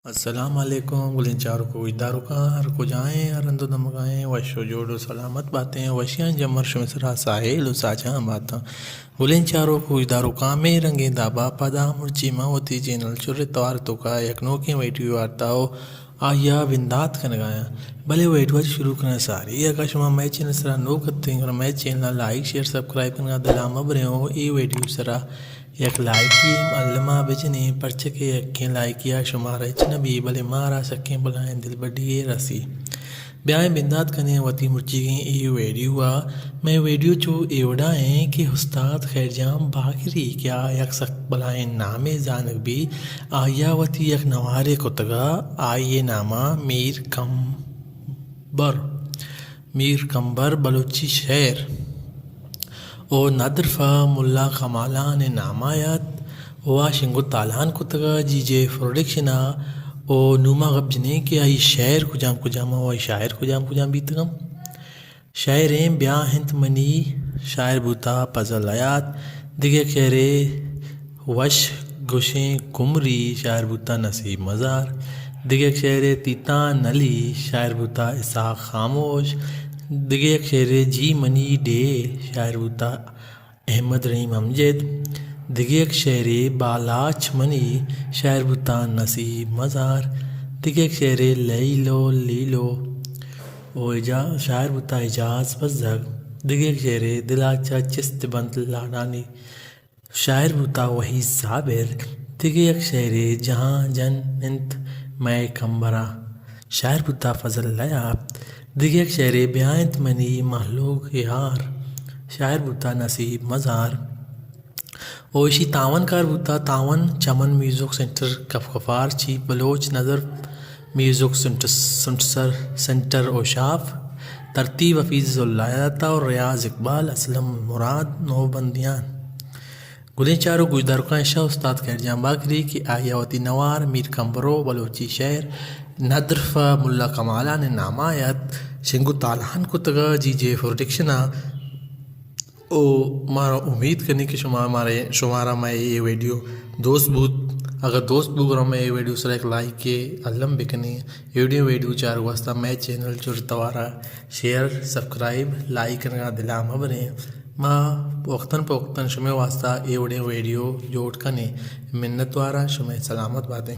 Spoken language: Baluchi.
السلام علیکم۔ گلیں چاروک و گوشداروکاں، ہر کجائیں، ہر ہند و دمگائیں، وش و جوڑ و سلامت باتیں، وشیاں جمر شمے سرا ساہیل و ساچاں باتاں۔ گلیں چاروک و گوشداروکاں، مے رنگیں دابا پدا مرچی ما وتی چینل چر توار توکا یک نوکیں ویڈیو آرتا و آئیا بندات کنگایاں۔ بلے ویڈیو چہ شروع کناں ساری، اگاں شما مئے چینل سرا نوک اتیں، گڑا مئے چینل لائک، شیئر، سبسکرائب کنگا دلا مبریں و اے ویڈیو سرا یک لائکی الما بجنیں، پرچہ کہ یکیں لائکیا شمارا ہچ نہ بی، بلے مارا سکیں بلائیں دلبڈی یے رسی۔ بیائیں بندات کنیں وتی مرچیگیں اے ویڈیو ء۔ مئے ویڈیو چو اے وڑا ایں کہ استاد خیر جان باقری کہ آ یک سک بلائیں نامے زانگ بی، آئیا وتی یک نوارے کتگا، آئی ناما میر کمبر، میر کمبر بلوچی شعر۔ او ندر فہ ملا کمالان نامایات و آ شنگ و تالان کتگا جی جے پروڈکشن ء۔ او نوما گپ جنیں کہ آئی شعر کجام کجام ء و آئی شاعر کجام کجام بیتگم۔ شاعریں بیا انت منی، شاعر بوتا فضل حیات۔ دگہ یک شعرے وش گوشیں کمری، شاعر بوتا نصیب مزار۔ دگہ یک شعرے تیتان علی، شاعر بوتا اسحاق خاموش۔ دگہ یک شعرے جی منی ڈے، شاعر بوتا احمد رحیم امجد۔ دگہ یک شعرے بالاچ منی، شاعر بوتا نصیب مزار۔ دگہ یک شعرے لیلو لیلو و اجا-، شاعر بوتا اعجاز بزگ۔ دگہ یک شعرے دلا چہ چست بنت لاڈانی، شاعر بوتا وحید صابر۔ دگہ یک شعرے جہاں جن انت مئے کمبرا، شاعر بوتا فضل لیاب۔ دگہ یک شعرے بیا انت منی مہلوک یار، شاعر بوتا نصیب مزار۔ او ایشی تاوان کار بوتا، تاوان چمن میوزک سینٹر کف کفار، چیف بلوچ نظر میوزک سینٹر، سینٹر، سینٹر اوشاف، ترتیب حفیظ اللہ داتا و ریاض اقبال، اسلم مراد نوبندیان۔ گلیں چاروک گوشداروکاں، اشا استاد خیر جان باقری کہ آئی ء وتی نوار میر کمبرو بلوچی شعر ندر فہ ملا کمالان نامایات شنگ و تالان کتگا جی جے پروڈکشن ء۔ او مارا امید کنی کہ شما مارے، شمارا مئے اے ویڈیو دوست بوت۔ اگر دوست بوت گڑا مئے اے ویڈیو سرا یک لائک کے الم بکنی۔ اے ویڈیو، ویڈیو چار واسطہ مئے چینل چر توارا شیئر، سبسکرائب، لائک کنگا دلا مبریں۔ ما وقتاً پہ وقتاً شمے واسطہ اے وڑیں ویڈیو جوڑ کنیں۔ منت وارا، شمے سلامت باتیں۔